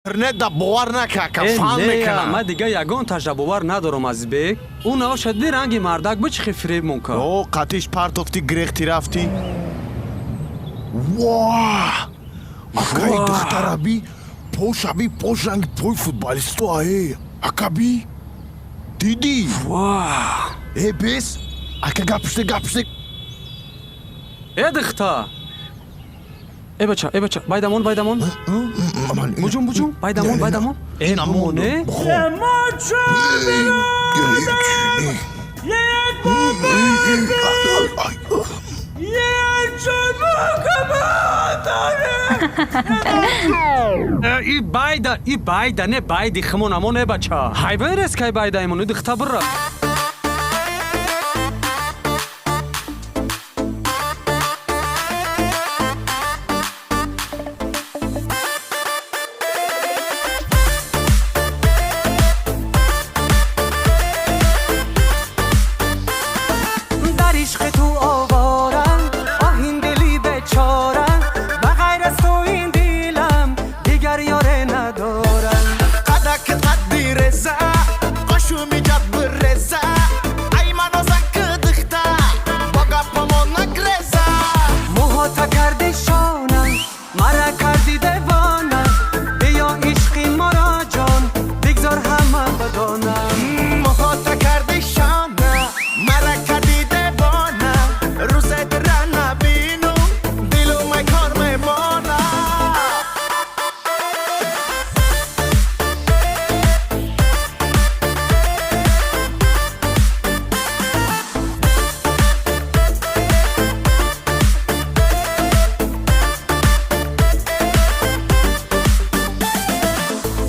Интернет да бовар нака, ака, фан мекунам. Ман дига ягон тажда бовар надорам, Азизбек. Ӯ наошад ди ранги мардак бичихи фиребмон кард. О, қатиш партофти, грехти рафтӣ. Ва! Акаи духтараби, пошаби, пош ранги пои футболисту ае. Акаби? Дидӣ? Ва! Э, бес? Ака, гапште, гапште. Э, духта! Э, бача, э, бача, байдамон, байдамон. Буҷум, буҷум, байдамон, байдамон. Э, намоне? И байда, и байда, не байди химон амон, э, бача. Ҳайвон рескай байдаимон, и духта бира.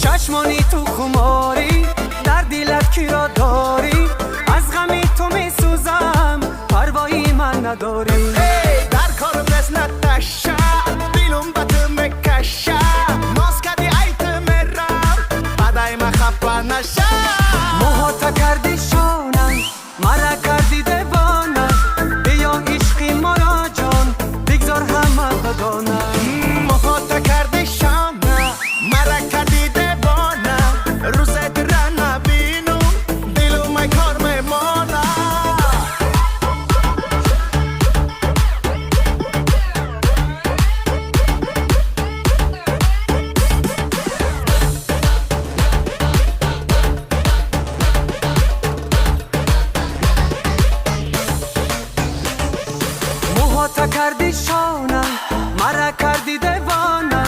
Чашмони ту хуморӣ, дар дилат киро дорӣ, аз ғами ту месӯзам, парвои ман надорӣ. Дар корм нест Наташа, дилум ба ту мекаша, ноз кади ай ту мерам, бадай ма хафа наша. Муҳота карди шона, мара карди девона, биё ишқи моро ҷон, бигзор ҳама бидонанд. Муҳота карди шона, мара карди девона, рӯзет ра набинум, дилум ай кор мемона. Муҳота карди шона, мара карди девона,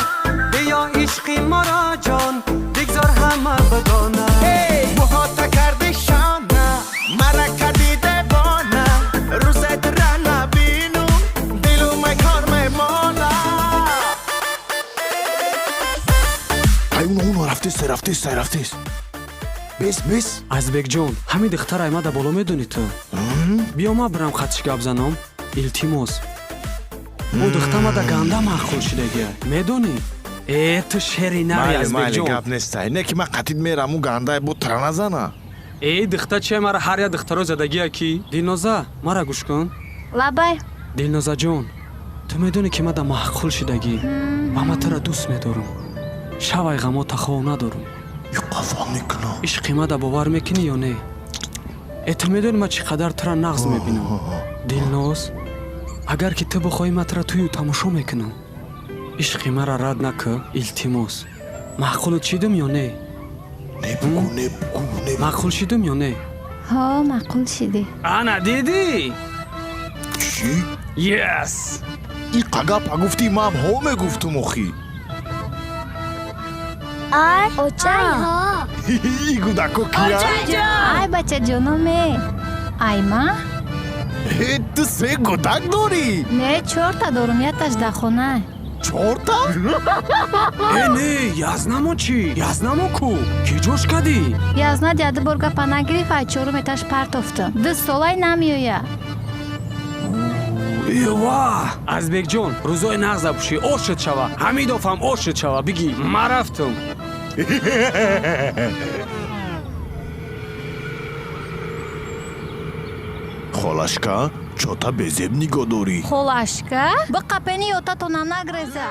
биё ишқи моро ҷон, бигзор ҳама бидонанд. Муҳота карди шона, мара карди девона, рӯзет ра набинум, дилум ай кор мемона. Ай, уно, уно, рафтест, рафтест, рафтест. Бес, бес. Азизбекҷон, ҳамин духтар аймада боло медонӣ ту. Биё ма бирам хатиш гап занам, илтимос. Ӯ духта мада ганда маъқул шидагия, медонӣ? Э, ту шери нари, Майли, майли, Азизбекҷон. Гап нестай. Не ки ман қатид мерам, ӯ гандай бо тра назана. Э, духта чия мара ҳар як духтаро задагия ки? Дилноза, мара гӯш кун. Лабай. Дилнозаҷон, ту медонӣ ки мада маъқул шидагӣ ва ман тура дӯст медорам. Шавай ғамо тахов надорам. Қафо мекунам. Ишқи мада бовар мекунӣ ё не? Э, ту медонӣ ман чӣ қадар тура нағз мебинам. Дилноз, агар ки ту бихоҳӣ, ман тура тӯю тамошо мекунам. Ишқи мара рад накӣ, илтимос. Маъқулут шидум ё не? Не бугу, не бугу, не. Маъқул шидум ё не? Ҳо, маъқул шидӣ. Ана, дидӣ? Чӣ? Yes! И қагапа гуфтӣ, ман ҳо мегуфтум охӣ. Ай, очай, ҳо. И гудако кия? Ай, бачаҷономе, ай ма. Э, ту се гудак дорӣ? Не, чорта дорум, якташ дар хона. Чорта? Э, не, язнамо чӣ? Язнамо ку? Ки ҷош кадӣ? Язна яду бор гапа нагирифт, ай чорум этаж партофтам, 2 солай намеоя. Ева! Азбекҷон, рӯзои нағза пӯшӣ, ошид шава. Ҳамидофам ошид шава, бигӣ. Ман рафтум. Холашка, чота безеб нигоҳ дорӣ. Холашка, биқапени ётатона нагреза.